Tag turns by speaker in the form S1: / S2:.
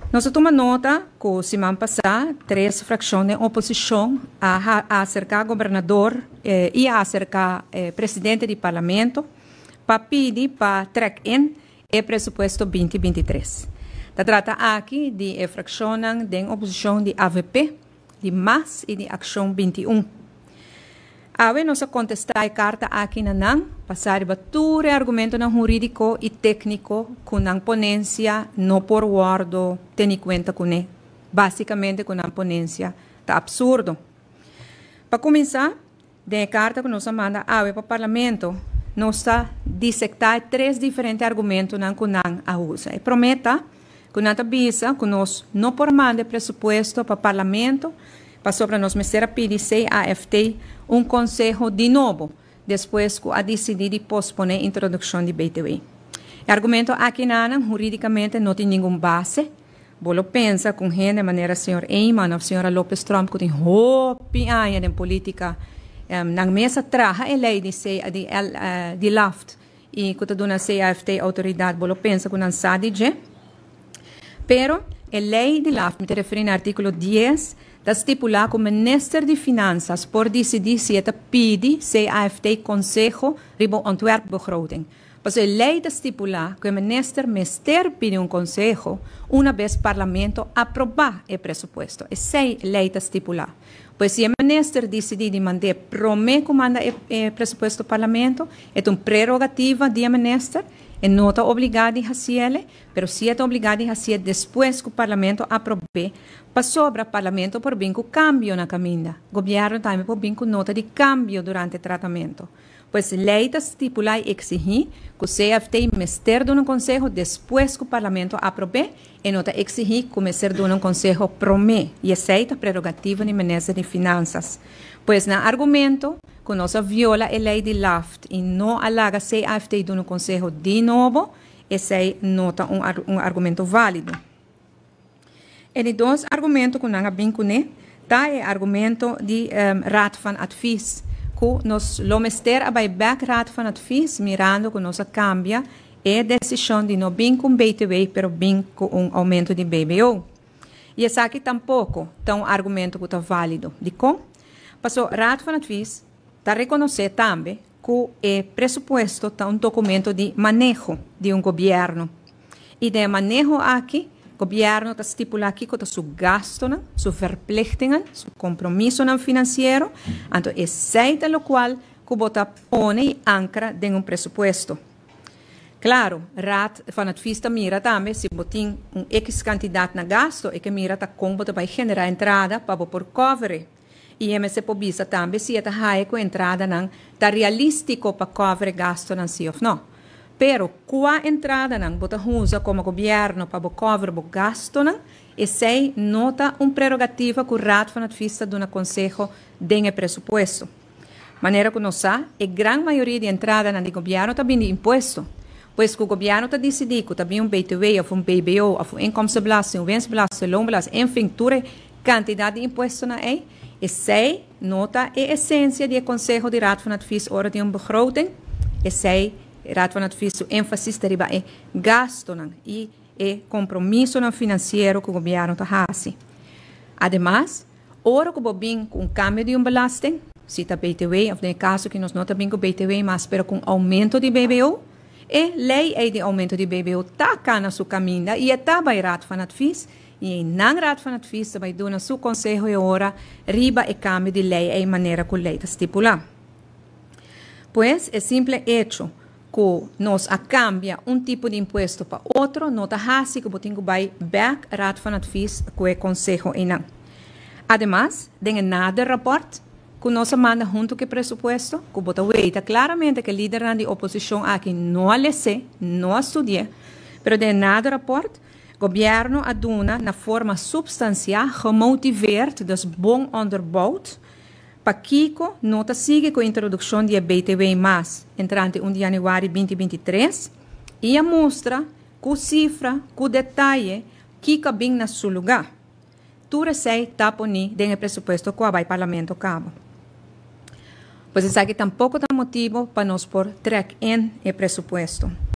S1: Nos a tuma nota ku siman pasá tres frakshon den oposishon a aserká gobernador i a aserká presidente di parlamento pa pidi pa trek in e presupuesto 2023. Ta trata aki di e frakshonnan den oposishon di avp, di mas i di Akshon 21. Awe nos a kontestá e karta aki na nan, basá riba tur e argumentonan hurídiko i tékniko ku nan ponensia no por wòrdu teni kuenta kuné, básikamente ku nan ponensia ta apsurdo. Pa kuminsá, den e karta ku nos a manda awe pa Parlamento, nos ta disektá e tres diferente argumentonan ku nan a usa. E promé ta ku nan ta bisa ku nos no por manda e presupuesto pa Parlamento pasobra nos mester a pidi CAFT un konseho di nobo despues ku a disidí di posponé introdukshon di BTW. E argumento aki nanan hurídikamente no tin ningun base. Bo lo pensa ku un hende manera señor Eman òf señora Lopez Tromp ku tin hopi aña den polítika nan mes a traha e lei di di LAFT i ku ta duna CAFT outoridat, bo lo pensa ku nan sa di dje. Pero e lei di LAFT, mi ta referí na artíkulo 10, ta stipulá ku minister di Finansas por disidí si e ta pidi CAFT konseho riba un ontwerpbegroting. Pasobra e lei ta stipulá ku e minister mester pidi un konseho una bes parlamento aprobá e presupuesto. Esei lei ta stipulá. Pues si e minister disidí di mand'é promé ku manda e presupuesto parlamento, e ta un prerogativa di e minister, e no ta obligá di hasiel, pero si e ta obligá di hasié despues ku parlamento aprob'é, pasobra parlamento por bin ku kambio na kaminda. Gobièrnu tambe por bin ku nota di kambio durante tratamentu. Pues lei ta stipulá i eksigí ku CFT mester duna un konseho despues ku Parlamento aprob'é, e no ta eksigí ku mester duna un konseho promé, i esei ta prerogativa di Minister di Finansas. Pues nan argumento ku nos a viola e lei di LAFT i no a laga CFT duna un konseho di nobo, esei no ta un argumento válido. E di dos argumento ku nan a bin kuné ta e argumento di Raad van Advies, ku nos lo mester a bai bèk Raad van Advies mirando ku nos a kambia e desishon di no bin ku un BTW pero bin ku un oumento di BBO. I esaki tampoko ta un argumento ku ta válido. Dikon? Paso Raad van Advies ta rekonosé tambe ku e presupuesto ta un dokumento di maneho di un gobièrnu. I den e maneho aki, gobièrnu ta stipulá kiko ta su gastunan, su verplichtingen, su kompromisonan finansiero, anto esei ta lokual ku bo ta pone i ankra den un presupuesto. Klaro, Raad van Advies ta mira tambe si bo tin un ekis kantidat na gasto, e ke mira ta kon bo ta bai generá entrada pa bo por kòver e. I mester por bisa tambe si e ta hae ku entradanan ta realístiko pa kòver e gastunan si òf nò. Pero kua entradanan bo ta usa komo gobièrnu pa bo kòver bo gastunan, esei no ta un prerogativa ku Raad van Advies ta duna konseho den e presupuesto. Manera ku nos sa, e gran mayoria di entradanan di gobièrnu ta bin di impuesto. Pues ku gobièrnu ta disidí ku ta bin un BTW òf un BBO òf un inkomstenbelasting, un winstbelasting, loonbelasting, enfin tur e Kantidat di impuestonan ei, esei no ta e esensia di e konseho di Raad van Advies ora di un begroting. Esei, Raad van Advies su énfasis ta riba e gastunan i e kompromisonan finansiero ku gobièrnu ta hasi. Ademas, ora ku bo bin ku un kambio di un belasting, si ta BTW òf den e kaso ku nos no ta bin ku BTW mas pero ku un oumento di BBO, e lei ei di oumento di BBO ta kana su kaminda i e ta bai Raad van Advies I nan Raad van Advies ta bai duna su konseho e ora riba e kambio di lei ei manera ku lei ta stipulá. Pues, e simple echo ku nos a kambia un tipo di impuesto pa otro no ta hasi ku bo tin ku bai bèk Raad van Advies ku e konseho einan. Ademas, den e nader rapòrt ku nos a manda huntu ku e presupuesto, ku bo ta weita klaramente ku e lidernan di oposishon aki no a les'é, no a studi'é, pero den e nader rapòrt, Gobierno a duna na forma substancia, gemotiveerd, dus bon onderbouwd, pakico no ta sigui cu introduccion di e BTW mas entrante 1 di januari 2023 y a mustra cu cifra, cu detaye, kico a bin na su lugar. Tur esey ta poni den e presupuesto cu a bay Parlamento caba. Pues esaki tampoco ta motibo pa nos por trek in e presupuesto.